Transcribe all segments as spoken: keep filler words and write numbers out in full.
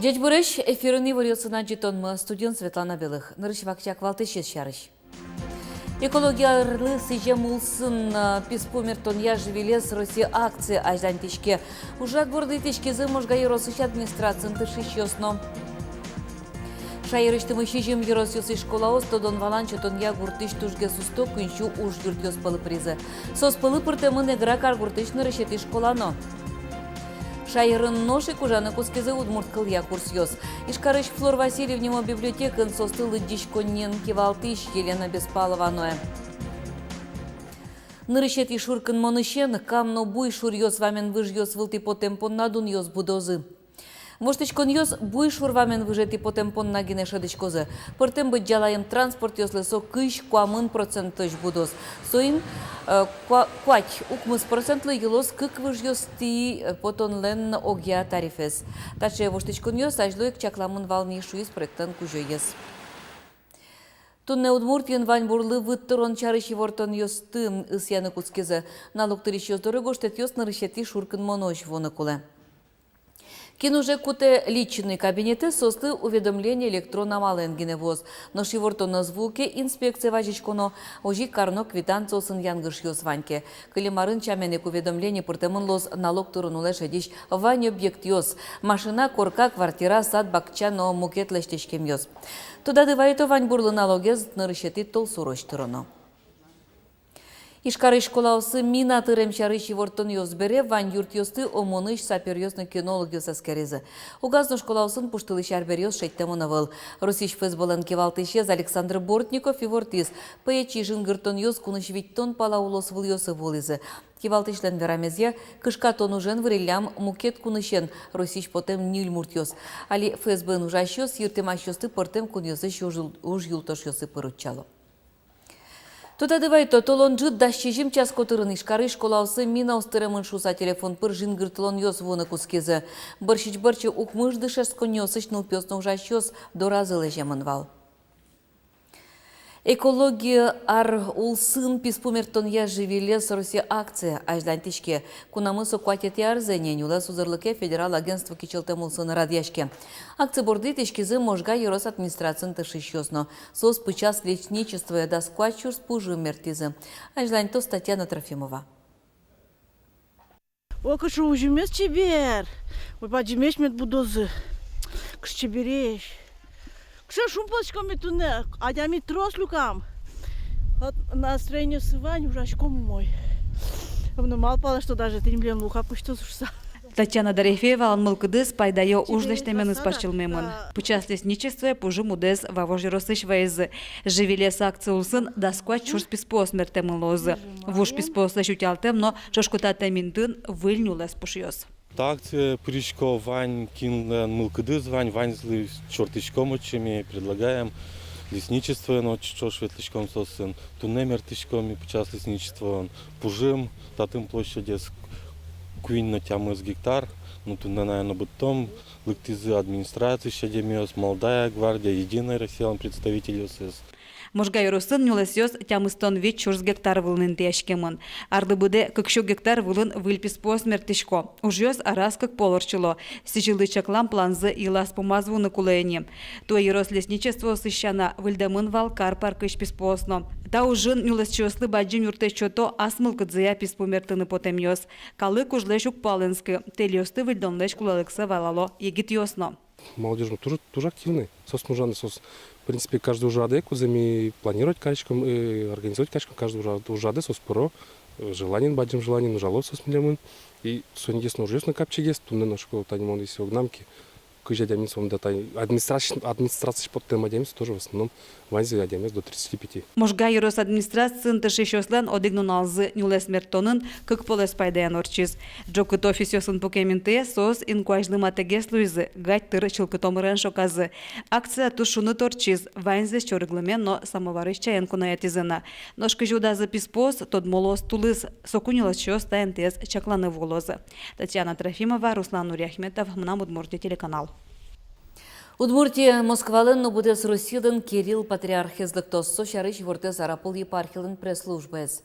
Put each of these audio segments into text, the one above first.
Ӟечбуресь! Эфирын иворъёсын адӟытонмы, студиын Светлана Белых. Нырысь вакчияк валтӥсез сярысь. Экология арлы сӥзем улсын, а, писпу мертонъя «Живи лес» Россия акция азьланьтӥське. Ужрад борды итӥськизы Можга ёросысь администрациын тыршисьёс но. Шаерысьтымы сизьым ёросъёсысь школаос тодон-валан сётонъя гуртысь тужгес усто куинь сю ужъюртъёс пӧлы пыризы. Соос пӧлы пыртэмын Эгра каргуртысь нырысетӥ школа но. Шаерын нош ик ужаны кутскизы удмурт кылъя курсъёс. Ижкарысь Флор Васильев нимо библиотекаын соосты лыдӟиськонниын кивалтӥсь Елена Беспалова нуэ. Нырысетӥ шуркынмонысен кам но буй шуръёс вамен выжъёс вылтӥ потэм понна дунъёс будозы. Воштӥськонъёс буй шур вамен выжетӥ потэм понна гинэ шӧдӥськозы. Пӧртэм быдӟалаем транспортъёслы со кызь-куамын процентозь будоз. Соин, э, куа-, куать-укмыс процентлы йылоз кык выжъёстӥ, э, потонлэн огъя тарифез. Таӵе воштӥськонъёс азьло ик чакламын вал ни, шуиз проектлэн кузёез. Туннэ Удмуртиын ваньбурлы выт тырон сярысь ивортонъёсты ысъяны кутскизы. Налог тырисьёс доры гожтэтъёс нырысетӥ шуркынмонозь вуыны кулэ. Кин уже кутэ личный кабинетэз, соослы уведомление электрон амалэн гинэ вуоз. Нош ивортон ӧз вуы ке, инспекцие вазиськоно, озьы ик кароно квитанциосын янгышъёс вань ке. Кылем арын сямен ик уведомление пыртэмын луоз налог тырон улэ шедись вань объектъёс: машина, корка, квартира, сад, бакча но мукет лэсьтӥськемъёс. Тодады вайто: ваньбурлы налогез нырысетӥ толсурозь тыроно. Ижкарысь школаосы мина тырем сярысь ивортонъёс бере вань юртъёсты ОМОНысь сапёръёс но кинологъёс эскеризы. Огаз но школаосын пуштылӥсь арбериос шедьтэмын ӧвӧл. Россиысь ФСБлэн кивалтӥсез Александр Бортников ивортӥз: пӧечи жингыртонъёс кунысь витьтон пала улосвылъёсы вуылӥзы. Кивалтӥсьлэн верамезъя, кышкатон ужен выриллям мукет кунысен Россиысь потэм ньыль муртъёс. Али ФСБын ужасьёс йыртэмасьёсты пӧртэм кунъёсысь уж-, ужъюлтошъёсы пыр утчало. Тодады вайто: толон ӝыт дас сизьым час котырын Ижкарысь школаосы минаос тыремын шуыса телефон пыр жингыртылонъёс вуыны кутскизы. Бӧрсьыч бӧрсьы укмыс дышетсконниосысь нылпиос но ужасьёс доразы лэземын вал. Экология ар улсын писпу мертонъя «Живи лес» Россия акция азьланьтӥське. Кунамы со куатетӥ арзэ ни. Нюлэс узырлыке федерал агентство кичӧлтэм улсын радъяське. Акци борды итӥськизы Можга ёрос администрациын тыршисьёс но. Соос пычас лесничествое дас куать сюрс пужым мертӥзы. Азьланьтоз Татьяна Трофимова. О, кыӵе узьымез чебер! Ой, бадӟымесь мед будозы. Кыӵе чебересь. Кыӵе шумпотӥськом ми туннэ, адями трос люкам. Вот настроениесы вань, ужаськом умой. Мыным малпало, что даже тӥни милем лука пусьтоз шуыса. Татьяна Дорофеевалэн мылкыдыз пайдаё уж лэсьтэменыз пашчылмемын. Пычас лесничествое пужым удэз Вавож ёросысь вайизы. «Живи лес» акци улсын дас куать сюрс писпуос мертэмын луозы. Вуж писпуослэсь утялтэм но ӵошкытатэм интыын выль нюлэс пушъёс. Та акцие пырисько вань, кинлэн мылкыдыз вань, ваньзылы чортӥськом отчы, ми предлагаем, лесничествоен но ӵош ветлӥськом соосын. Туннэ мертӥськом ми пычас лесничествоен пужым, татын площадез куинь но тямыс гектар, но туннэ, наверно, быдтом. Лыктӥзы администрациысь адямиос, «Молодая гвардия», «Единая Россиялэн» представительёсыз. Можга ёросын нюлэсъёс тямыстон вить сюрс гектар вылын интыяськемын. Арлы быдэ кык сю гектар вылын выль писпуос мертӥсько. Ужъёс араз кык пол ортчыло. Сӥзьыллы чаклам планзы йылаз-пумаз вуыны кулэ ини. Туэ ёрос лесничествоосысь сяна выльдэмын вал кар паркысь писпуос но. Та ужын нюлэсчиослы бадӟым юрттэт сёто ас мылкыдзыя писпу мертыны потэмъёс. Калык ужлэсь уг палэнскы, тэльёсты выльдонлэсь кулэлыксэ валало егитъёс но. Молодёжь но туж, туж активной. Соос ужаны, соос, в принципе, каждый ужрадэ, кудзэ ми планировать кариськом, э, организовать кариськом, каждый ужра-, ужрадэ соос пыро, э, желаниен, бадӟым желаниен ужало соос милемын. И соин егит но ужъёс но капчигес, туннэ но шуко, тани мон если огнам ке, кызь адями сомында, тани администраци-, администрациысь поттэм адямиос тоже в основном ваньзы адямиос до тридцати пяти. Можга ёрос администрациын тыршисьёслэн одӥг нуналзы нюлэс мертонын кык полэс пайдаен ортчиз. Ӝокыт офисъёсын пукем интыез соос инкуазьлы матэгес луизы, гадь тыр чылкыт омырен шоказы. Акция туж шуныт ортчиз, ваньзэс чорыглымен но самоварысь чаен куноятӥзы на. Нош кызьы удазы писпуос, тодмо луоз тулыс, соку нюлэсчиос та интыез чакланы вуылозы. Татьяна Трофимова, Руслан Нуриахметов, «Мынам Удмуртие» телеканал. Удмуртие Москвалэн но быдэс Россилэн Кирилл патриархез лыктоз, со сярысь ивортэ Сарапул епархилэн пресс-службаез.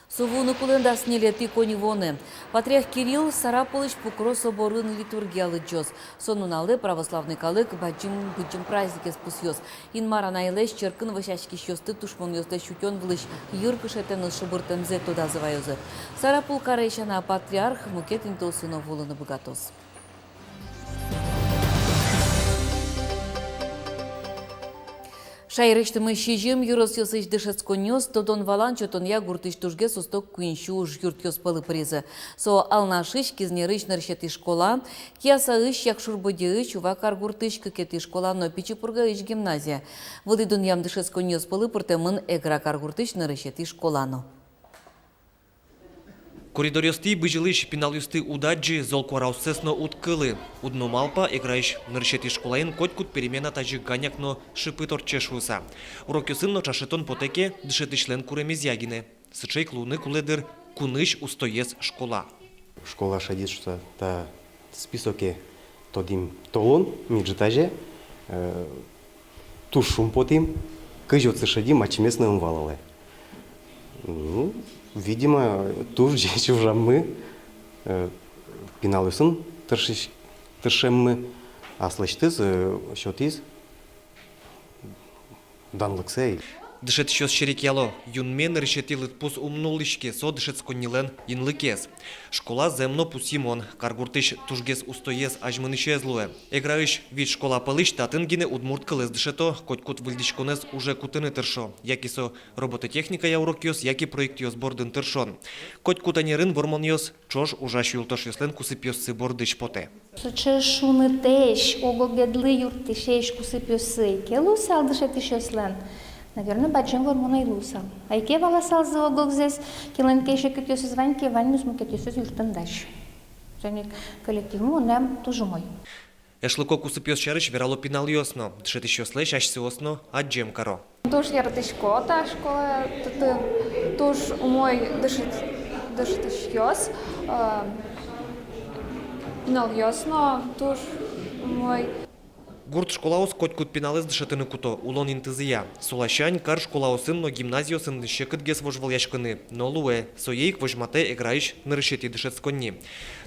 Со вуыны кулэ дас ньылетӥ коньывуонэ. Патриарх Кирилл Сарапулысь Покро соборын литургия лыдӟоз. Со нуналэ православный калык бадӟым, быдӟым праздникез пусъёз. Инмар Анайлэсь черкын вӧсяськисьёсты тушмонъёслэсь утён вылысь йыркышетэн ӧз шобыртэмзэ тодазы ваёзы. Сарапул карысь сяна, патриарх мукет интыосы но вуылыны быгатоз. Шаерысьтымы сизьым ёросъёсысь дышетсконниос тодон-валан сётонъя гуртысь тужгес усто куинь сю ужъюртъёс пӧлы пыризы. Со Алнашысь, Кизнерысь нырысетӥ школа, Киясаысь, Якшур-Бӧдьяысь, Ува каргуртысь кыкетӥ школа но Пичи Пургаысь гимназия. Вылӥ дунъям дышетсконниос пӧлы пыртэмын Эгра каргуртысь нырысетӥ школа но. Коридоръёстӥ бызьылӥсь пиналъёсты уд адӟы, зол куараоссэс но уд кылы. Уд но малпа, Эграысь нырысетӥ школаын котькуд перемена тазьы ганяк но шыпыт ортче шуыса. Урокъёсын но ӵашетон потэ ке, дышетӥсьлэн куремезъя гинэ. Сыӵе ик луыны кулэ, дыр, кунысь устоез школа. Школа шедиз шуыса та списоке тодӥм толон, ми ӝытазе, э, туж шумпотӥм, кызьы отчы шедим, ачимес но ӧм валалэ. Ну, видимо, туж ӟеч ужаммы, э, пиналъёсын тыршись-, тыршеммы, аслэсьтыз, э, сётӥз данлыксэ. Дышетӥсьёс серекъяло: юнме нырысетӥ лыдпус ум нуллӥське, со дышетсконнилэн инлыкез. Школа зэм но пусйымон, каргуртысь тужгес устоез азьмынӥсез луэ. Эграысь вить школа пӧлысь татын гинэ удмурт кылэз дышето, котькуд выльдӥськонэз уже кутыны тыршо. Яке со робототехникая урокъёс, яке проектъёс бордын тыршон. Котькуд ӧнерын вормонъёс ӵош ужась юлтошъёслэн кусыпъёссы бордысь потэ. Сыӵе шунытэсь, ог-огедлы юрттӥсесь кусыпъёссы ик ке луысал дышетӥсьёслэн, наверно, бадӟым вормон ӧй луысал. А ик ке валасалзы ог-огзэс, кинлэн ке секытъёсыз вань ке, ваньмыз мукетъёсыз юрттыны дась. Соин ик коллективмы мынам туж умой. Эшлыко кусыпъёс сярысь верало пиналъёс но, дышетӥсьёслэсь асьсэос но адӟем каро. Туж яратӥсько та школа, татын туж умой дышет-, дышетӥсьёс, э, пиналъёс но туж умой. Гурт школаос котькуд пиналэз дышетыны куто улон интызыя. Со ласянь кар школаосын но гимназиосын секытгес вожвылъяськыны но луэ. Сое ик возьматэ Эграысь нырысетӥ дышетсконни.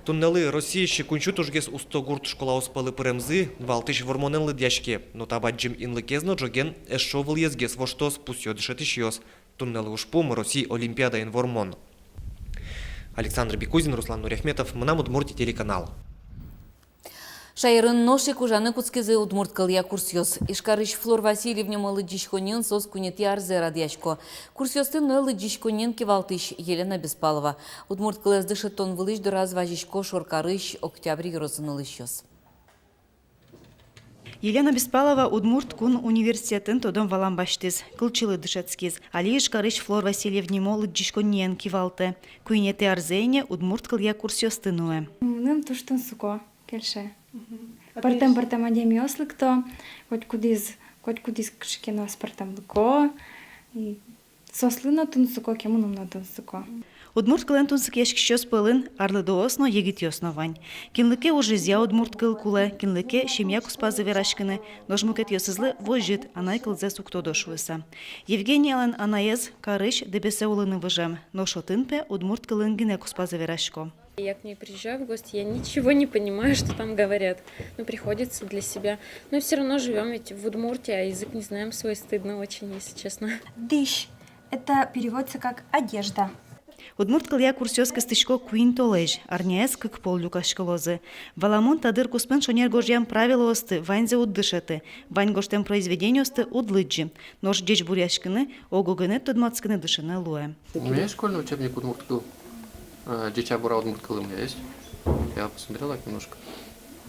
Туннэлы Россиысь куинь сю тужгес усто гурт школаос пӧлы пыремзы валтӥсь вормонэн лыдъяське. Но та бадӟым инлыкез но ӝоген эшшо вылӥезгес воштоз, пусъё дышетӥсьёс. Туннэлы ужпум — Россий олимпиадаын вормон. Александр Бекузин, Руслан Нуряхметов, «Мынам Удмуртие» телеканал. Шаерын нош ик ужаны кутскизы удмурт кылъя курсъёс. Ижкарысь Флор Васильев нимо лыдӟиськонниын соос куинетӥ арзэ радъясько. Курсъёсты нуэ лыдӟиськонниен кивалтӥсь Елена Беспалова. Удмурт кылэз дышетон вылысь дораз вазисько шоркарысь Октябрь ёросын улӥсьёс. Елена Беспалова Удмурт кун университетын тодон-валан басьтӥз, кылчилы дышетскиз. Али Ижкарысь Флор Васильев нимо лыдӟиськонниен кивалтэ. Куинетӥ арзэ ини удмурт кылъя курсъёсты нуэ. Мыным туж тунсыко, кельше. Мгм. Пӧртэм-пӧртэм адямиос лыкто, котькудӥз, котькудӥз кыӵе ке но аспӧртэмлыко. И соослы но тунсыко ке, мыным но тунсыко. Удмурт кылэн тунсыкъяськисьёс пӧлын арлыдоос но, егитъёс но вань. Кинлы ке ужезъя удмурт кыл кулэ, кинлы ке семья куспазы вераськыны, нош мукетъёсызлы возьыт, анай кылзэс уг тодо шуыса. Евгениялэн анаез карысь, Дэбесэ улыны выжем, нош отын, пе, удмурт кылын гинэ куспазы верасько. Я к ней приезжаю в гости, я ничего не понимаю, что там говорят. Ну, приходится для себя. Но всё равно живём ведь в Удмуртии, а язык не знаем свой, стыдно очень, если честно. Дӥсь. Это переводится как одежда. Удмурт кылъя курсъёс кыстӥсько куинь толэзь, арняез кык пол люкаськылозы. Валамон, та дыр куспын шонер гожъям правилоосты ваньзэ уд дышеты, вань гожтэм произведениосты уд лыдӟы. Нош ӟечбуръяськыны, ог-огенэд тодматскыны дышыны луэ. У меня есть школьный учебник удмурт кыл. Э, «Ӟеч-а, бур-а удмурт кылым» у меня есть. Я посмотрел так немножко.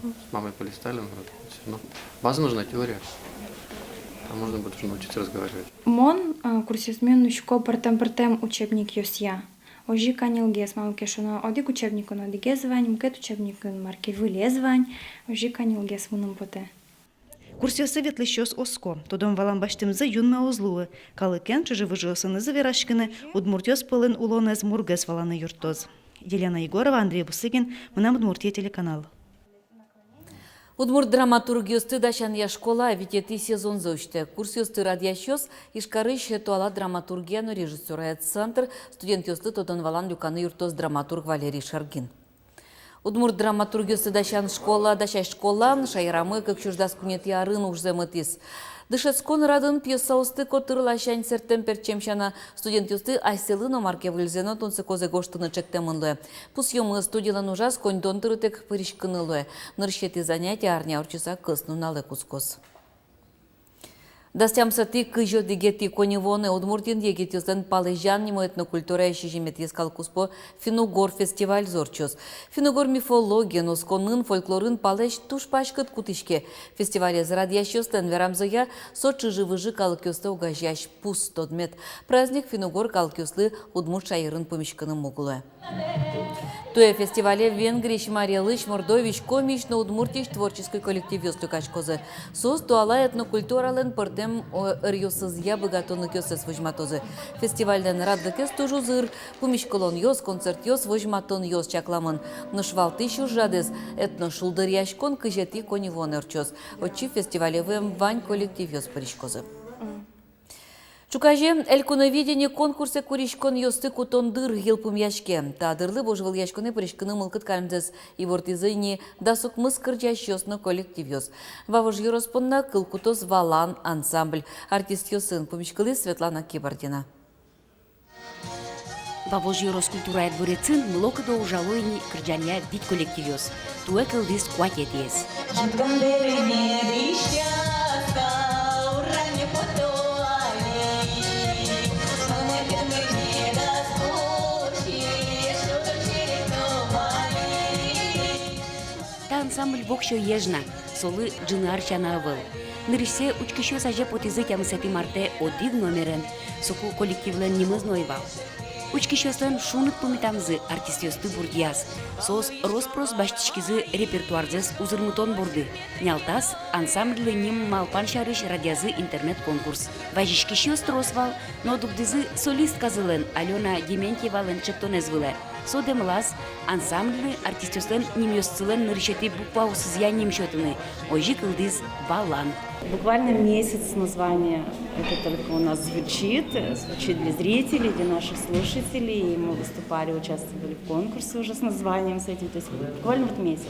С мамой полистали, но вот всё равно. База нужна, теория. Там можно будет уже научиться разговаривать. Мон, э, курсъёсме нуисько пӧртэм-пӧртэм учебникъёсъя. Озьы ик аньылгес, малы ке шуоно, одӥг учебникын одӥгез вань, мукет учебникын мар ке вылез вань, озьы ик аньылгес мыным потэ. Курсъёсы ветлӥсьёс оско, тодон-валан басьтэмзы юнме уз луы, калыкен чыжы-выжыосынызы вераськыны, удмуртъёс пӧлын улонэз мургес валаны юрттоз. Елена Егорова, Андрей Бусыгин, «Мынам Удмуртие» телеканал. Удмурт драматургъёсты дасянъя школа витетӥ сезонзэ усьтэ. Курсъёсты радъясьёс Ижкарысь туала драматургия но режиссурая центр, студентъёслы тодон-валан люканы юрттоз драматург Валерий Шергин. Удмурт драматургъёсты дасян школа, дасясь школа шаерамы кык сюрс дас куинетӥ арын ужзэ мытӥз. Дышетскон радын пьесаосты котыр ласянь сэрттэм-пертчем сяна, студентъёсты асьсэлы но мар ке выльзэ но тунсыкозэ гожтыны чектэмын луэ. Пусъёмы, студилэн ужаз коньдон тырытэк пыриськыны луэ. Нырысетӥ занятие арня ортчыса кӧснуналэ кутскоз. Дас тямысэтӥ — кызь одӥгетӥ коньывуонэ Удмуртиын егитъёслэн «Палэзян» нимо этнокультурая сизьыметӥ скал куспо финн-угор фестивальзы ортчоз. Финн-угор мифологиен, осконын, фольклорын Палэзь туж паськыт кутӥське. Фестивалез радъясьёслэн верамзыя, со чыжы-выжы калыкъёсты огазеясь пус, тодмет. Праздник финн-угор калыкъёслы удмурт шаерын пумиськыны муг луэ. Туэ фестивале Венгриысь, Марий Элысь, Мордовиысь, Комиысь но Удмуртиысь творческой коллективъёс люкаськозы. Соос туала этнокультуралэн пӧртэм, о, ӧръёсызъя быгатонлыкъёссэс возьматозы. Фестивальлэн радлыкез туж узыр: пумиськылонъёс, концертъёс, возьматонъёс чакламын. Нош валтӥсь ужрадэз — этношулдыръяськон — кызетӥ коньывуонэ ортчоз. Отчы фестивале вуэм вань коллективъёс пыриськозы. Ӵуказе «Элькуновидение» конкурсэ куриськонъёсты кутон дыр йылпумъяське. Та дырлы вожвылъяськонэ пыриськыны мылкыд каремзэс ивортӥзы ини дас укмыс кырӟасьёс но коллективъёс. Вавож ёрос понна кыл кутоз «Валан» ансамбль. Артистъёсын пумиськылӥз Светлана Кибардина. Вавож ёрос культурая дворецын мылокыдо ужало ини кырӟанъя вить коллективъёс. Туэ кылдӥз куатетӥез. Та ансамбль воксё еж на, солы ӝыны ар сяна ӧвӧл. Нырысьсэ учкисьёс азе потӥзы тямысэтӥ мартэ одӥг номерен. Соку коллективлэн нимыз но ӧй вал. Учкисьёслэн шуныт пумитамзы артистъёсты бурдъяз. Соос рос-прос басьтӥськизы репертуарзэс узырмытон борды. Нялтас, ансамбльлы ним малпан сярысь радъязы интернет-конкурс. Вазиськисьёс трос вал, но дугдӥзы солистказылэн, Алёна Дементьевалэн, чектонэз вылэ. Со дэмлаз ансамбльлы артистъёслэн нимъёссылэн нырысетӥ букваосызъя ним сётыны. Озьы кылдӥз «Валан». Буквально месяц название это только у нас звучит, звучит для зрителей, для наших слушателей. И мы выступали, участвовали в конкурсе уже с названием с этим. То есть буквально вот месяц.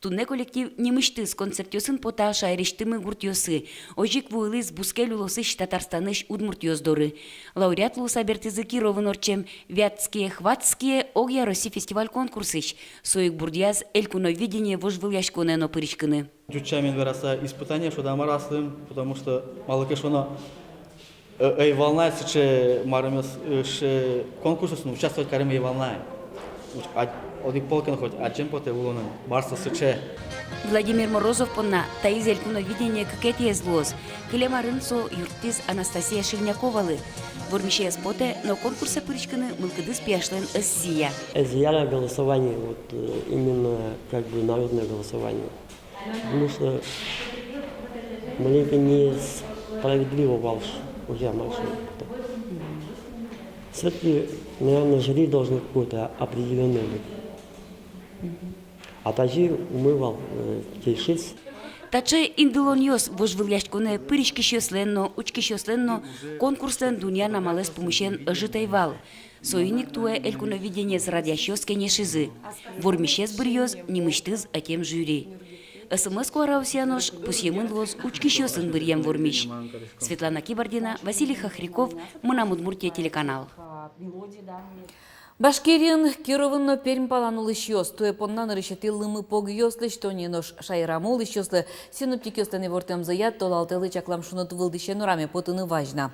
Туннэ коллектив нимысьтыз концертъёсын пота шаерысьтымы гуртъёсы. Озьы ик вуылӥз бускель улосысь, Татарстанысь удмуртъёс доры. Лауреат луыса бертӥзы Кировын ортчем «Вятские-хвацкие» огъя Росси фестиваль-конкурсысь. Со ик бурдъяз «Элькуновидение» вожвылъяськонэ но пыриськыны. Ӟуч сямен вераса, испытание шуод-а, мар-а аслым, потому что, малы ке шуоно, э, ӧй вал на сыӵе, марымес, э, сыӵе конкурсъёсын участвовать карем ӧй вал на. Уч-, а, одӥг пол ке но хоть адӟем потэ улонын, мар со сыӵе. Владимир Морозов понна таиз «Элькуновидение» кыкетӥез луоз. Кылем арын со юрттӥз Анастасия Шельняковалы. Вормисе ӧз потэ, но конкурсэ пыриськыны мылкыдыз пияшлэн ӧз сия. Ӧз яра голосование, вот, э, именно как бы народное голосование. Потому что маленько несправедливо вал, ш-, уже мар шуод. Всё-таки, наверное, жюри должно какое-то определённое быть. А тазьы умой вал, э, кельшиз. Таӵе индылонъёс вожвылъяськонэ пыриськисьёслэн но, учкисьёслэн но конкурслэн дунъян амалэз пумысен ӧжыт ӧй вал. Соин ик туэ «Элькуновидениез» радъясьёс кенешизы: вормисез быръёз нимысьтыз ӧтем жюри. СМС куараосъя нош пусъемын луоз учкисьёсын быръем вормись. Светлана Кибардина, Василий Хохряков, «Мынам Удмуртие» телеканал. Башкириын, Кировын но Пермь палан улӥсьёс туэ понна нырысетӥ лымы погъёс лэсьто ни. Нош шаерамы улӥсьёслы, синоптикъёслэн ивортэмзыя, толалтэлы чаклам шуныт вылдӥсен ураме потыны вазь на.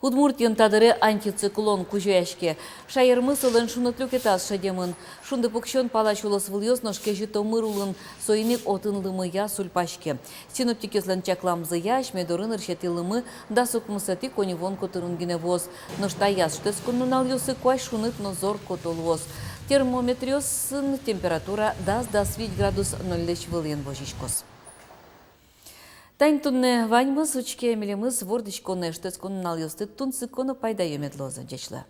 Удмуртиын та дыре антициклон кузёяське. Шаермы солэн шуныт люкетаз шедемын. Шунды пуксён палась улосвылъёс нош кезьыт омыр улын, соин ик отын лымыя сульпаське. Синоптикъёслэн чакламзыя, асьме доры нырысетӥ лымы дас укмысэтӥ коньывуон котырын гинэ вуоз. Нош таяз шутэтскон нуналъёсы куазь шуныт но зор кото луоз. Термометръёсын температура дас-дас вить градус нольлэсь вылын возиськоз. Тани туннэ ваньмыз. Учке милемыз вордӥськонэ. Шутэтскон нуналъёсты тунсыко но пайдаё мед луозы. Ӟеч луэ.